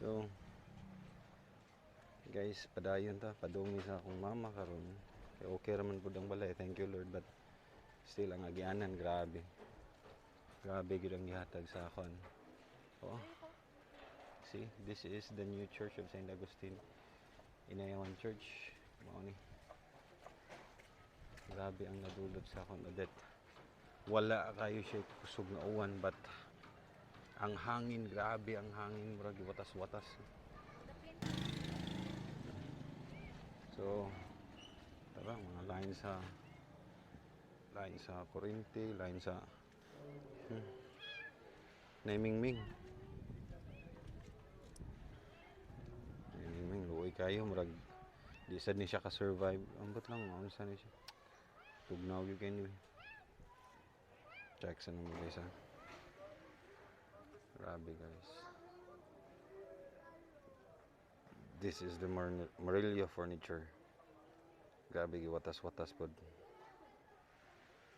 So guys, padayon ta, padung mi sa akong mama karon. Kay okay ra man pud ang balay, thank you Lord, but still ang agianan grabe. Grabe gyud ang gihatag sa akon. Oh. See, this is the new Church of St. Augustine. Inayawan Church. Mao ni. Grabe ang nadulot sa akon, Odette. Wala kayo siya kusog nga uwan, but ang hangin, grabe ang hangin, murag watas-watas. So, tara, mga line sa kuryente, line sa Naimingming. Naimingming, luoy kayo, murag di sad ni siya ka-survive. Ambot lang, unsa ni siya. Tugnaw gyud kay ni. Check sa namo, guys, ha. Grabe, guys. This is the Morelia furniture. Grabe, giwatas-watas pod.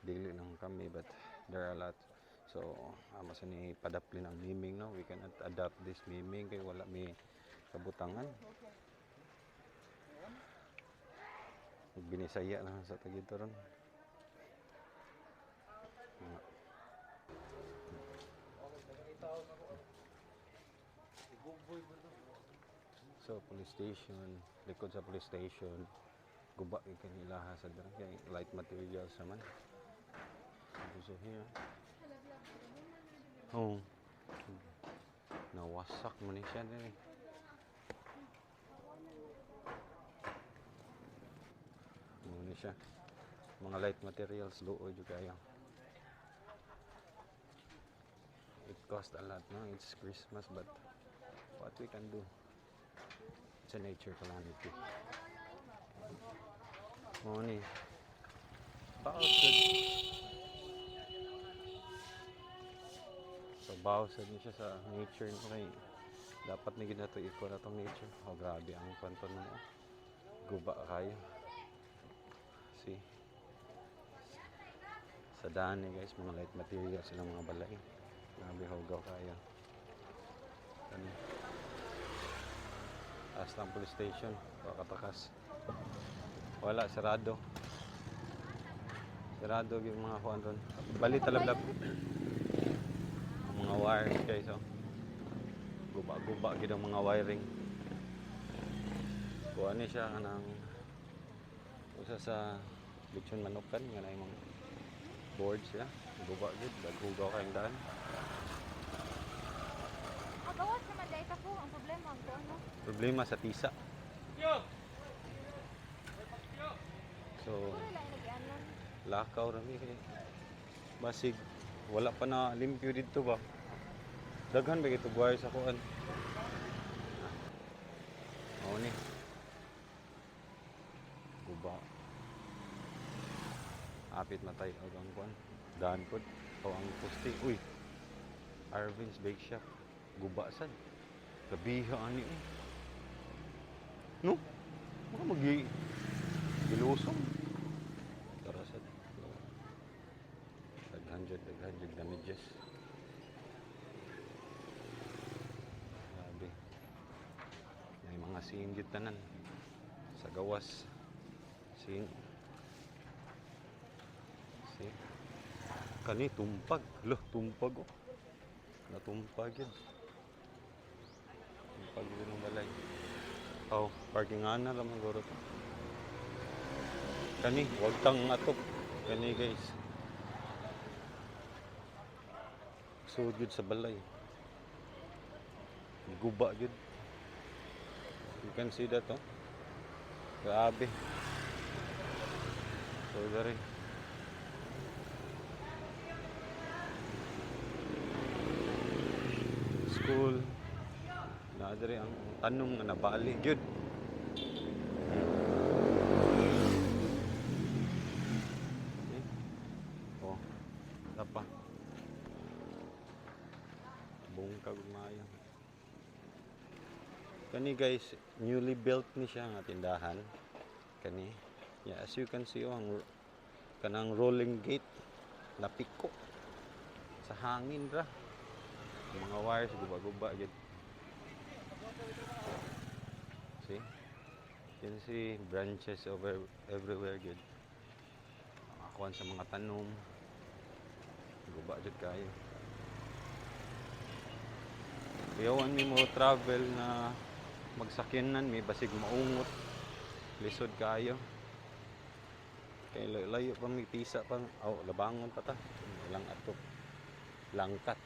Dili lang kami, but there are a lot. So, amo sa ni padaplin ang miming, no. We cannot adapt this miming kay wala mi kabutangan. Binisaya lang sa tagito ron. So, police station, likod sa police station, guba gyud kay ilaha sa dira kay light materials naman. So here. Oh. Nawasak man ni siya din eh. Mo ni siya. Mga light materials, luoy jud kayo. It cost a lot, no? It's Christmas, but what we can do? It's a nature calamity. Mo ni. Baos. So baos sad ni siya sa nature, no, kay dapat ni gid nato iko na tong nature. Oh, grabe ang kwanto na. Guba kayo. See? Sa daan ni, guys, mga light materials silang mga balay. Grabe, hugaw kayo. Ano? Taas ng police station. Pakatakas. Wala, sarado. Sarado yung mga kuan ron. Balit talablab. Ang mga wires, guys, oh. Guba-guba gid ang mga wiring. Kuan ni siya kanang usa sa lechon manukan nga na mga boards siya. Guba gid, daghugaw kayong daan. Ah, gawas naman dahil ka po. Ang problema, ang ano. Problema sa tisa. So, Puro lang nag-anon. Lakaw rami kay basig wala pa na limpyo dito ba. Daghan ba ito wire sa kuan. Mao ni. Guba. Apit matay og ang kuan. Daan pod o ang poste. Uy. Arvin's Bake Shop. Guba sad. Gabiha ani eh. No? Baka magi gilusong. Tara sad. Daghan jud, daghan jud damages. Grabe. May mga scene jud tanan. Sa gawas. Scene. See? Kani tumpag. Loh, tumpag oh. Natumpag yun. Tumpag yun ang balay. Oh, parking nga na lang guro to. Kani, wag tang atop. Kani, guys. Sud gyud sa balay. Guba gyud. You can see that, oh. Grabe. So, dari. School. Na diri ang tanong nga nabali gyud. Eh. Oh, tapa. Bungkag maayo. Kani, guys, newly built ni siya nga tindahan. Kani. Yeah, as you can see, oh, ang kanang rolling gate napiko sa hangin ra. Ang mga wires guba-guba gyud. You can see branches over everywhere gud. Kuan sa mga tanom. Guba jud kayo. Kuyawan mi mo travel na magsakyanan mi, basig maungot. Lisod kayo. Kay layo pa mi, tisa pa, oh, labangon pa ta. Ilang atop. Langkat.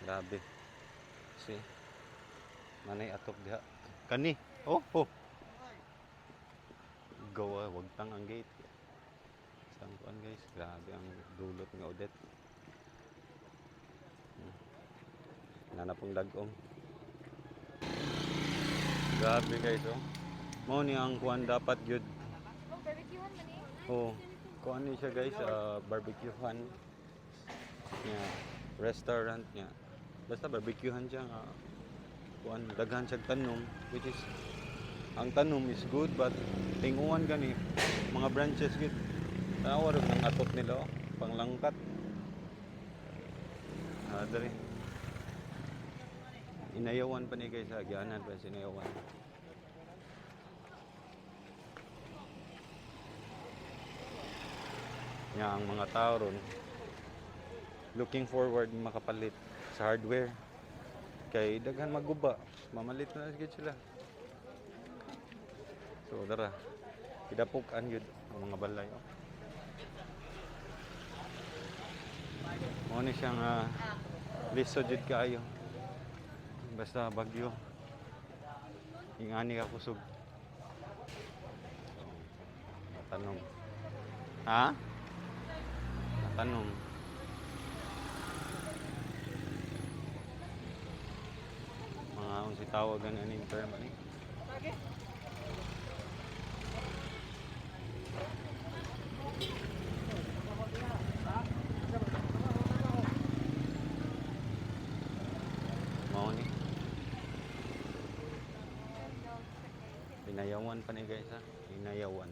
Grabe. See? Manay atop diha. Kani. Oh. Gawa, wagtang ang gate. Sang kuan, guys, grabe ang dulot nga Odette. Nana pong dagom. Grabe, guys, oh. Mao ni ang kuan dapat gyud. Oh, barbecuehan man eh. Oh, kuan ni siya, guys, barbecuehan niya, restaurant niya. Basta barbecuehan siya nga kuan, daghan siya tanom, which is ang tanom is good, but tinguan gani mga branches gid. Tanawa rin ng atop nila, oh, panglangkat. Ah, dali. Inayawan pa ni, guys, ha, gianan pa sa inayawan. Nga ang mga tao ron looking forward makapalit sa hardware kay daghan maguba, mamalit na gid sila. So dara, kidapok-an gyud ang mga balay, oh. Mao ni siyang lisod jud kaayo basta bagyo, ingani ka kusog. So, matanong ha, matanong mga unsay tawag gani aning term ani. Mao ni Inayawan pa ni, guys, ha. Inayawan.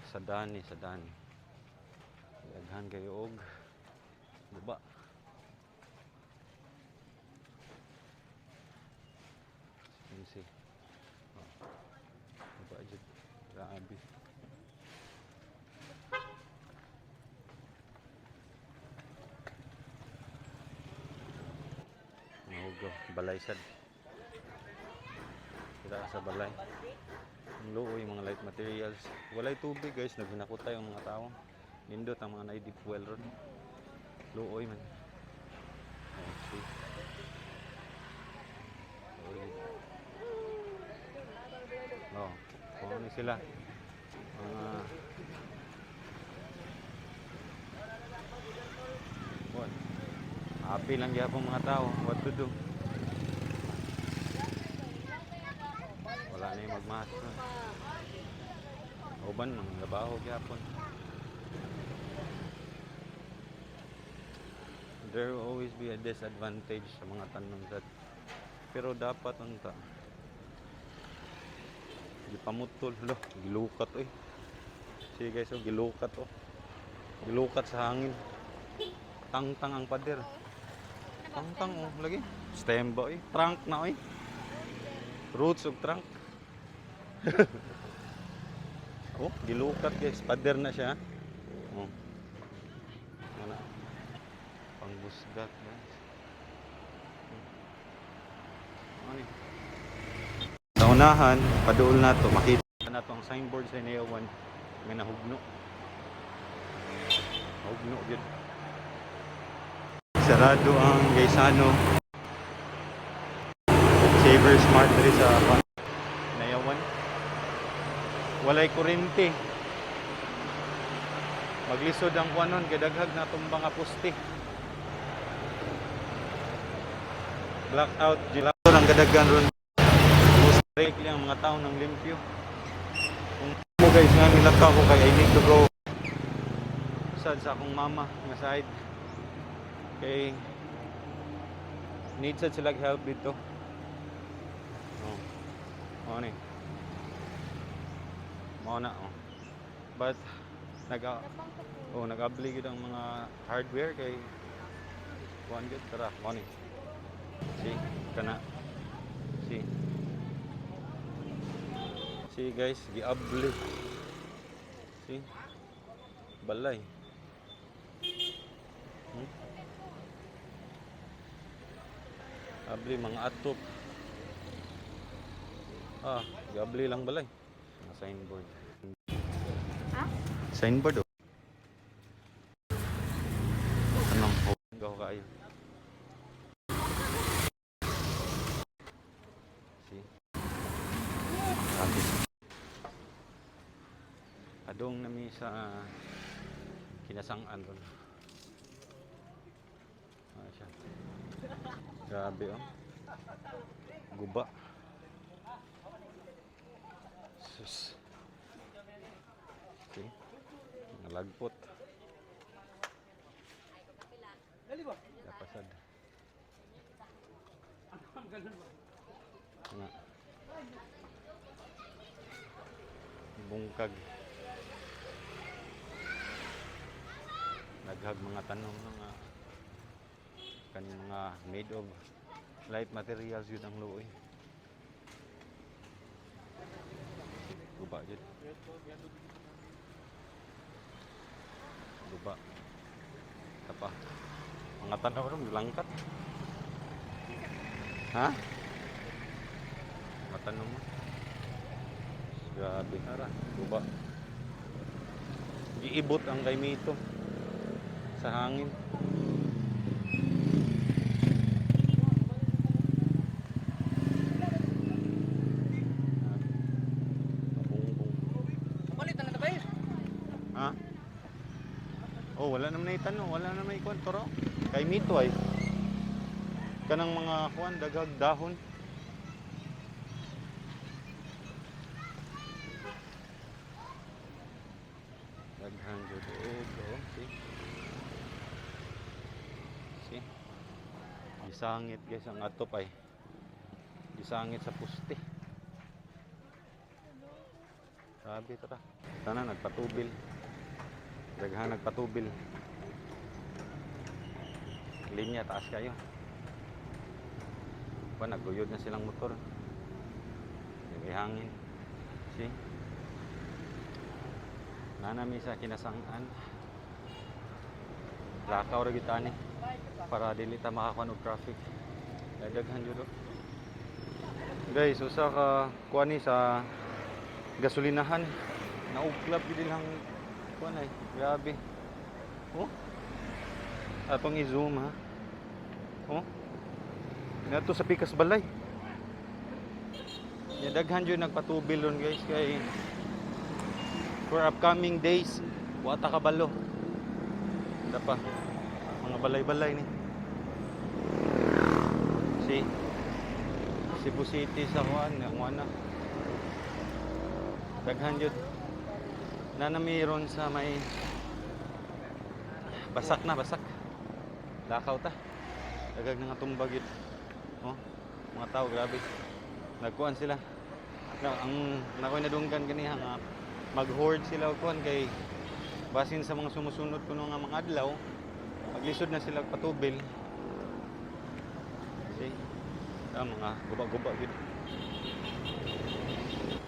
Sa dani, sa dani. Daghan kayo og guba. You see. Oh. Guba jud. Grabe. Mahugo, balay sad. Kita ka sa balay. Ang luoy mga light materials. Walay tubig, guys, naghinakutay ang mga tao. Nindot ang mga naay deep well ron. Luoy man. Oh, see. Luoy. Oh, oh ni sila. Mga what? Happy lang gyapon mga tao. What to do? Wala na yung magmas. Uban, mga trabaho gyapon. There will always be a disadvantage sa mga tanom sa, pero dapat unta gipamutol. Lo, gilukat oy. Sige, guys, oh, gilukat, oh, gilukat sa hangin. Tangtang ang pader, tangtang, oh. Lagi stem ba oy, trunk na oy, roots ug trunk. Oh, gilukat, guys, pader na siya, oh. Wala pangbusgat, guys. Ano ni? Sa unahan, paduol na to, makita na to ang signboard sa Inayawan nga nahugno. Nahugno gyud. Sarado ang Gaisano Saver Smart diri sa Inayawan. Walay kuryente. Maglisod ang kuanon kay daghag na tumbang nga poste. Blackout, gelato ang kadaghan ron. Most likely ang mga tao ng limpyo. Kung mo, guys, nga nilakaw ko kay I need to go sad sa akong mama nga side. Kay need sad sila help dito. Oh. Oh ni. Mao na, oh. But nag oh, nag-abli gyud ang mga hardware kay kuan gyud, tara, mao ni. See, kana. See. See guys, giabli. See? Balay. Abli mga atop. Ah, giabli lang balay. Mga signboard. Ha? Signboard oh. Anong gaw kayo? See? Grabe. Adong nami sa kinasangan ron. Ah, siya. Grabe oh. Guba. Sus. Okay. Mga lagpot. Lapasad. Nga. Bungkag. Naghag mga tanom nga kaning mga made of light materials yun ang luoy. Guba jud. Guba. Tapa. Mga tanaw ron langkat. Ha? Mga tanom mo. Grabe ara, guba. Giibot ang kaymito sa hangin. Mabungbong. Kapalit na ba? Ha? Oh, wala naman na itanong, wala naman na ikuan toro. Kay mito ay. Kanang mga kuan dagag dahon. Daghan jud og oh, see. See. Gisangit guys ang atop ay. Gisangit sa puste. Grabe tara. Tanan nagpatubil. Daghan nagpatubil. Linya taas kayo. Pa naguyod na silang motor. May hangin. See? Nanami sa kinasangan. Lakaw ra gyud ani para dili ta makakuan og traffic. Daghan jud oh. Guys, usa ka kuan ni sa gasolinahan. Nauklap gyud ilang kuan ay. Grabe. Oh. Atong i-zoom ha. Oh. Nato sa Pikas Balay. Ya daghan jud nagpatubil ron guys kay for upcoming days wa ta kabalo. Pa mga balay-balay ni. Si Cebu City sa kuan ang na. Daghan jud. Nanami ron sa may basak na basak. Lakaw ta. Dagag na nga tumbag yun. Oh, mga tao grabe. Nagkuan sila. Na, ang nakoy nadunggan ganiha nga mag-hoard sila og kuan kay basin sa mga sumusunod kuno nga mga adlaw maglisod na sila og patubil. See? Ah, mga guba-guba gyud.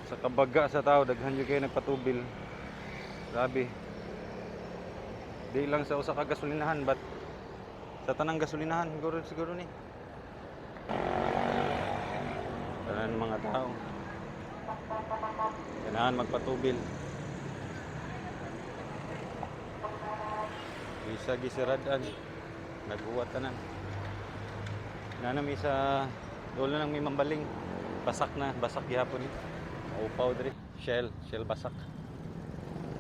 Sa kabaga sa tao daghan jud kayo nagpatubil. Grabe. Di lang sa usa ka gasolinahan but sa tanang gasolinahan siguro siguro ni. Tanan mga tao. Ganahan magpatubil. Isa gisiradan. Naghuwat tanan. Nanami sa dulo nang may mambaling. Basak na, basak gihapon ni. Maupaw diri. Shell, Shell basak.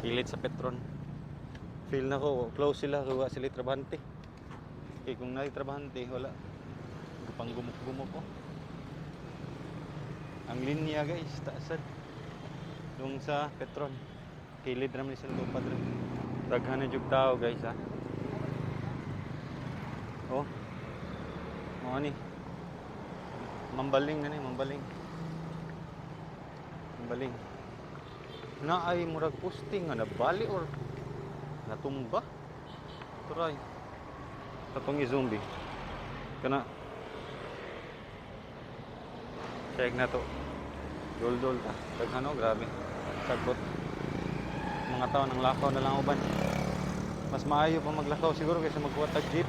Pilit sa Petron. Feel na ko, close sila, kuha sila trabahante. Kay kung naay trabahante, wala. Pang gumok-gumok ko. Ang linya guys, taasad. Dung sa Petron. Kilid raman ni sila tupad rin. Daghan na jug tao guys ha. Oh. Mao ni. Mambaling na ni, mambaling. Mambaling. Na ay murag posting nga nabali or natumba. Try. Katong i-zombie. Kana. Check na to. Dol-dol ta. Daghan oh, grabe. Sagbot. Mga tao nang lakaw na lang uban. Mas maayo pa maglakaw siguro kaysa magkuha tag jeep.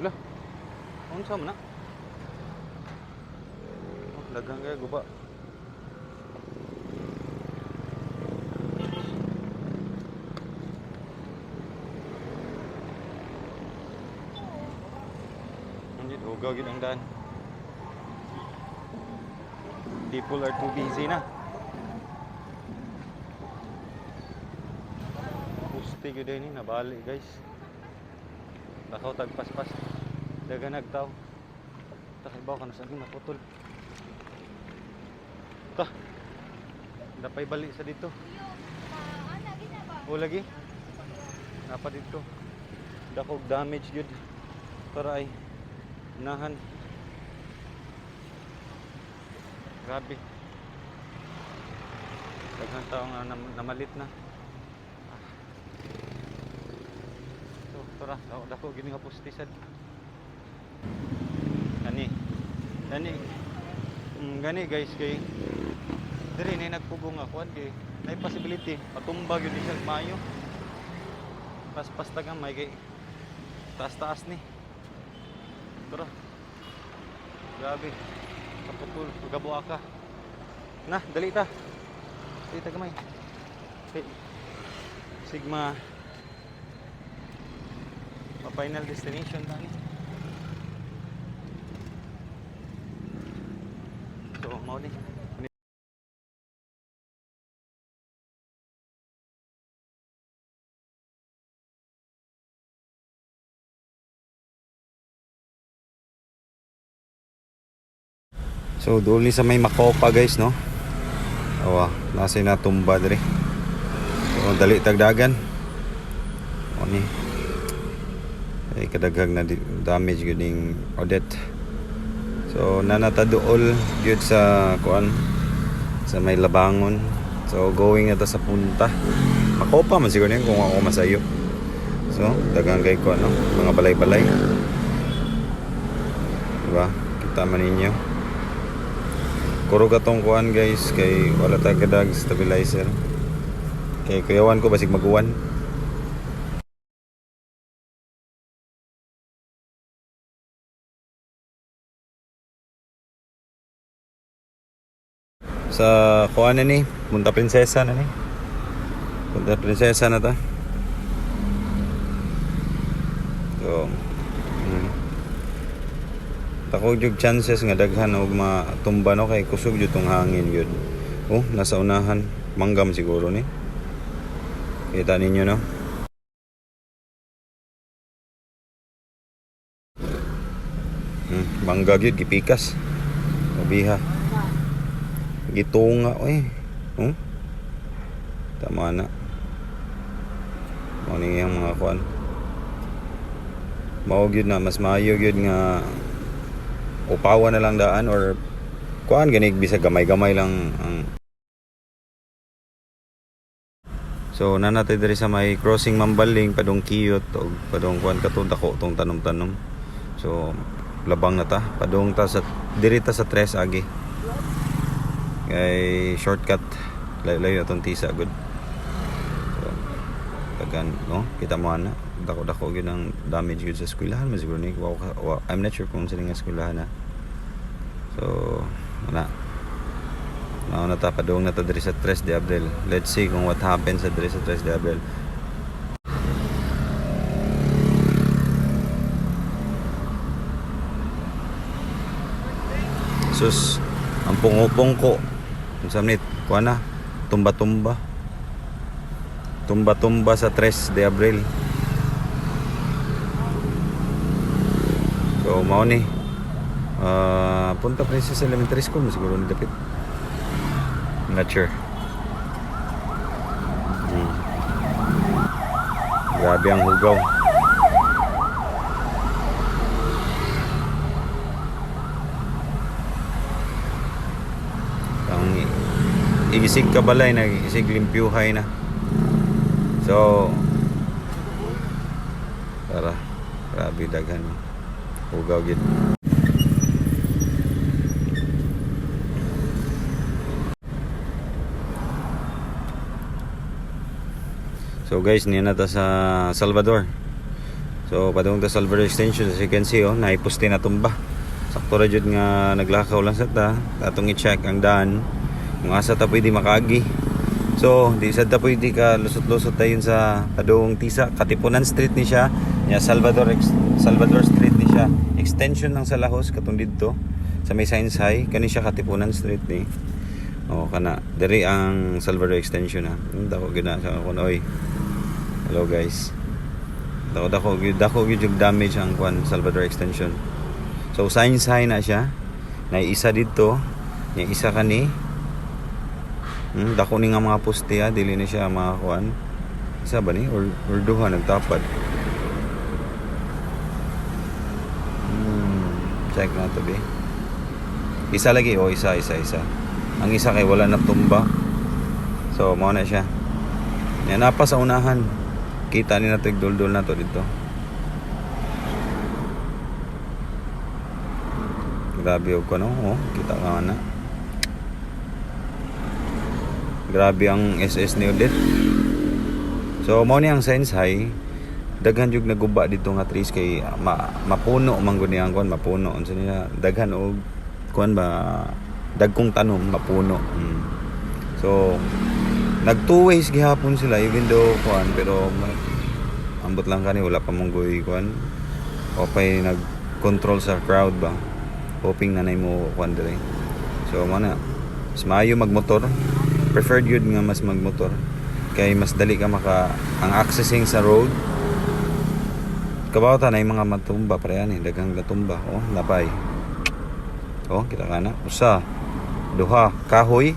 Wala. Unsa man na? Oh, daghan kay guba. Hindi, hugaw gyud ang daan. People are too busy na. Puste gyud ni nabali guys. Lakaw tagpaspas. Dagan nagtaw. Takibaw kanu sa maputol. Ta. Dapay bali sa dito. O lagi. Napa dito. Dakog damage gyud. Para ay unahan. Grabe. Daghang tao nga namalit na. Ah. So, tara, dako dako gini nga poste sad. Gani. Gani. Gani guys kay diri na nagpugong nga kuan kay nay possibility matumba gyud ni siya maayo. Paspas ta gamay kay taas-taas ni. Tara. Grabe. Kaputol, pagkabuha ka. Na, dali ta. Dali ta gamay. Hey. Sigma. Pa-final destination ta ni. So, mao ni. So, doon ni sa may Makopa guys, no? Awa, nasa natumba diri. So, dali tagdagan. O ni. Ay kadaghag na damage gyud ning Odette. So, nanata dool gyud sa kuan sa may Labangon. So, going na ta sa punta. Makopa man siguro niyan kung ako masayo. So, daghang kay kuan no, mga balay-balay. Diba? Kita man ninyo. Kuro katong kuan guys kay wala ta kadag stabilizer. Kay kuyawan ko basig maguwan. Sa kuan na ni, Punta Prinsesa na ni. Punta Prinsesa na ta. So, Tako jud chances nga daghan og matumba no kay kusog jud tong hangin gyud. Oh, nasa unahan manggam siguro ni. Kita ninyo no. Mangga gyud gipikas. Obiha. Gitunga oy. Tama na. Mao ni iyang mga kuan. Mao gyud na mas maayo gyud nga upawan na lang daan or kuan ganig bisag gamay-gamay lang ang. So na natin diri sa may crossing Mambaling padung Kiyot og padung kuan katong dako tong tanom-tanom. So labang na ta padung ta sa diri ta sa tres agi. Kay shortcut layo-layo atong tisa good. So tagan no kita mo ana dako-dako gyud ang damage gyud sa eskwelahan man siguro ni wow, wow, I'm not sure kung sa nga eskwelahan na. So ana Nauna ta padung na ta diri sa 3 de Abril. Let's see kung what happens sa diri sa 3 de Abril. Sus, ang pungo-pungko. Unsa man ni kuha na, tumba-tumba. Tumba-tumba sa 3 de Abril. So, mao ni. Ah, Punta Princess Elementary School mo siguro ni dapit. Not sure. Grabe ang hugaw. Ang igisig kabalay na igisig limpyuhay na. So tara, grabe daghan. Hugaw gid. So guys, niya na ta sa Salvador. So padung ta Salvador Extension, as you can see, oh, naiposte na tumba. Sakto ra jud nga naglakaw lang sa ta. Atong i-check ang daan kung asa ta pwede makaagi. So, di sad ta pwede ka lusot-lusot tayon sa padung Tisa, Katipunan Street ni siya. Nya Salvador Street ni siya. Extension lang sa Lahos katong didto sa may Science High kani siya, Katipunan Street ni. Oh, kana diri ang Salvador Extension ha. Dako gyud na sa akon, oy. Hello guys. Dako dako gyud, dako gyud yung damage ang kwan, Salvador Extension. So Science High na siya. Na isa dito, nya isa kani. Dako ni nga mga poste ha, dili na siya mga kuan. Isa ba ni or duha nagtapad. Check na to be. Isa lagi, oh, isa isa isa. Ang isa kay wala na tumba. So mao na siya. Yan napa sa unahan. Kita ni nato duldul na to dito. Grabe og kuno, oh, kita ka na. Grabe ang SS ni Odette. So mao ni ang Science High. Daghan jud naguba dito nga trees kay mapuno man gud niyang kuan, mapuno unsa niya, daghan og kuan ba, dagkong tanom, mapuno. So nag two ways gihapon sila even though kuan, pero ambot lang kani, wala pa mong goy kuan o pay nag control sa crowd ba, hoping na nay mo kuan dire. So mo na, mas maayo magmotor, preferred yun nga mas magmotor kay mas dali ka maka ang accessing sa road. Kabaw ta na yung mga matumba pre ani, daghang natumba, oh, napay, oh, kita ka na, usa, duha, kahoy,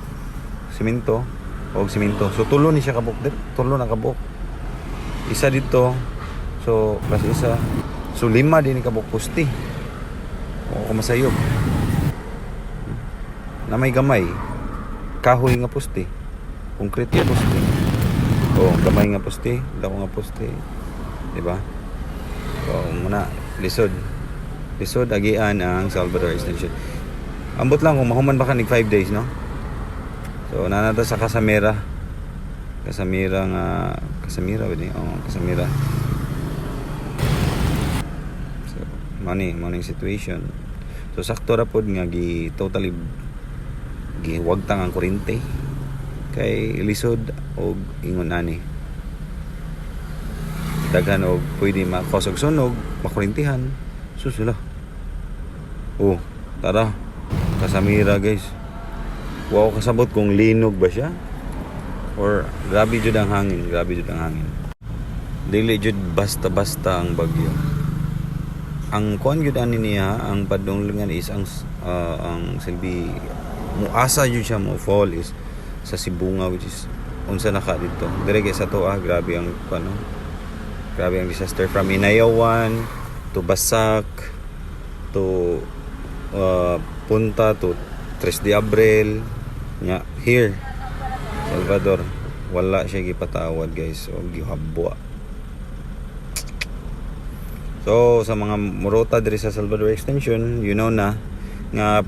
simento og simento. So tulo ni siya kabuk dir, tulo na kabuk, isa dito, so plus isa, so lima din ni kabuk poste o kumasayop na may gamay kahoy nga poste, concrete nga poste, oh, gamay nga poste, dako nga poste, di ba? So muna lisod lisod agian ang Salvador Extension. Ambot lang kung mahuman ba ka nig 5 days, no? So nanata sa Casamera. Casamera nga, Casamera ba ni? Oh, Casamera. So money money situation. So sakto ra pod nga gi totally giwagtang ang kuryente kay lisod og ingon ani, daghan og pwede makosog, sunog, makurintihan susula. Oh, tara, Casamira guys. Wa ko kasabot kung linog ba siya or grabe jud ang hangin, grabe jud ang hangin. Dili jud basta-basta ang bagyo. Ang kuan jud ani niya, ang padunglingan is ang silbi muasa jud siya mo fall is sa Sibonga, which is unsa na ka dito dire kay sa to ah. Grabe ang kuan, no? Grabe ang disaster from Inayawan to Basak to Punta to 3 de Abril nya here Salvador. Wala siya gipatawad guys, o gihabwa. So sa mga murota diri sa Salvador Extension, you know na nga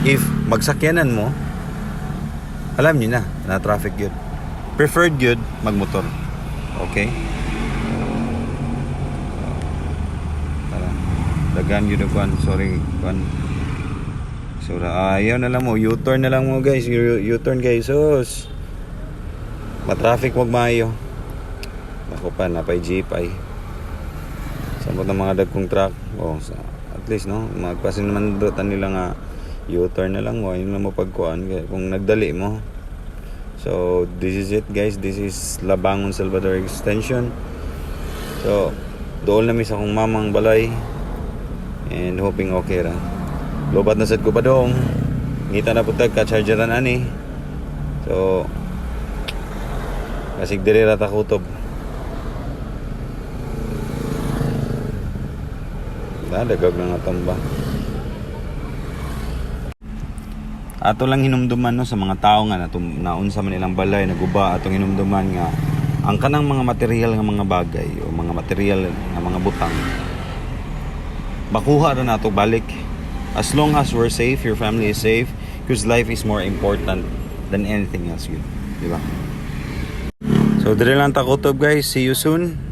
if magsakyanan mo, alam niyo na na traffic yun. Preferred yun magmotor. Okay, tara, daghan yun ang kwan, sorry kwan. So ayaw na lang mo, U-turn na lang mo guys. U-turn guys, sus, matraffic, wag maayo. Ako pa napay jeep ay samot ng mga dagkong truck. Oh, at least no, magpasin naman dotan nila nga U-turn na lang mo, ayun lang mo pagkuan kaya kung nagdali mo. So this is it guys, this is Labangon Salvador Extension. So dool na mi sa akong mamang balay and hoping okay ra. Lobat na sad ko pa dong, ngita na putag ka chargeran ani. So kasig diri ra ta kutob. Dadagag na nga tamba. Ato lang hinumduman no, sa mga tao nga naunsa man ilang balay naguba, atong hinumduman nga ang kanang mga material nga mga bagay o mga material nga mga butang, makuha ra nato balik as long as we're safe, your family is safe, because life is more important than anything else yun, di ba? So dire lang ta kutob, guys. See you soon.